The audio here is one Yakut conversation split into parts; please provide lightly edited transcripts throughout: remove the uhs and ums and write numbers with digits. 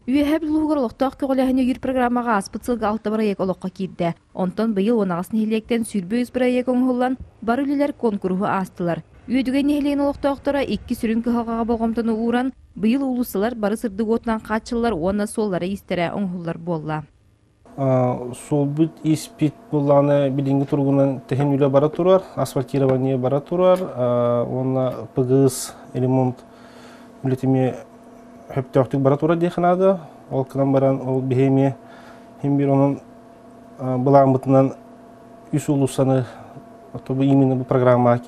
Үөһээ Бүлүү олохтоох көҕүлээһини өйүүр программаҕа ааспыт сылга алта бырайыак олоххо киирдэ. Онтон быйыл 18 нэһилиэктэн 23 бырайыак оҥоһуллан, бары үлэлэр куонкуруһу аастылар. Үөдүгэй нэһилиэгин олохтоохторо икки сүрүн кыһалҕаҕа болҕомтону ууран, быйыл уулуссалар бары сырдык уотунан хааччыллар уонна суоллара-иистэрэ оҥоһуллар буолла. Суолбут испит буллааны билиҥҥи туругунан тэһин үлэ бара турар, асфальтирование бара турар уонна ПГС ремонт үлэтими хөптөөхтүк бара турар диэххэ наада. Ол гынан баран ол биһи эмиэ син биир онон былааммытынан үс уулуссаны бу именно бу программаҕа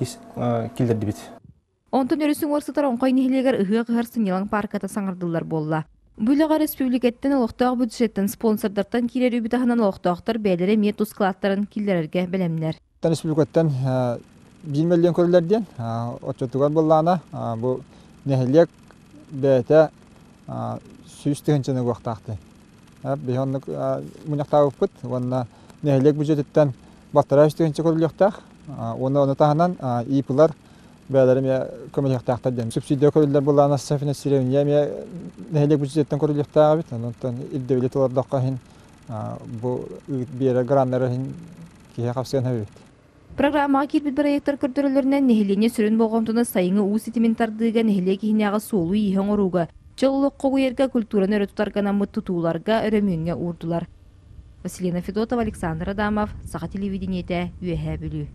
киллэрдибит. Онтон өрүс уҥуор сытар Оҥхой нэһилиэгэр ыһыах ыһар сынньалаҥ паарката саҥардыллар буолла. Бу үлэҕэ республикаттан олохтоох бюджеттан спонсордартан киирэр үбү таһынан олохтоохтор бэйэлэрэ эмиэ тус кылааттарын киллэрэргэ бэлэмнэр. Республикаттан биир мөлүйүөн көрүллэр диэн оччотугар буоллаҕына бу нэһилиэк бэйэтэ 100 тыһыынчаны угуохтаахтыы. Биһи оннук мунньахтаабыппыт уонна нэһилиэк бюджетиттэн 1,5 тыһыынча көрүллүөхтээх. Уонна ону таһынан ИП-лар бэйэлэрэ эмиэ көмөлөһүөхтээхтэр диэн. Субсидия көрүллэр буоллаҕына софинансирование эмиэ нэһилиэк бюджеттэн көрүллүөхтээх эбит. Онтон ирдэбили толордоххо иһин бу биэрэр граннары иһин киһи хапсыан эбит. Программаҕа киирбит бырайыактар көрдөрөллөрүнэн, нэһилиэнньэ сүрүн болҕомтону сайыҥҥы уу ситимин тардыыга, нэһилиэк иһинээҕи суолу-ииһи оҥорууга, чөл олоххо угуйарга, культураны өрө тутарга анаммыт тутууларга, өрөмүөҥҥэ уурдулар. Василина Федотова, Александр Адамов, Саха телевидениетэ, Үөһээ Бүлүү.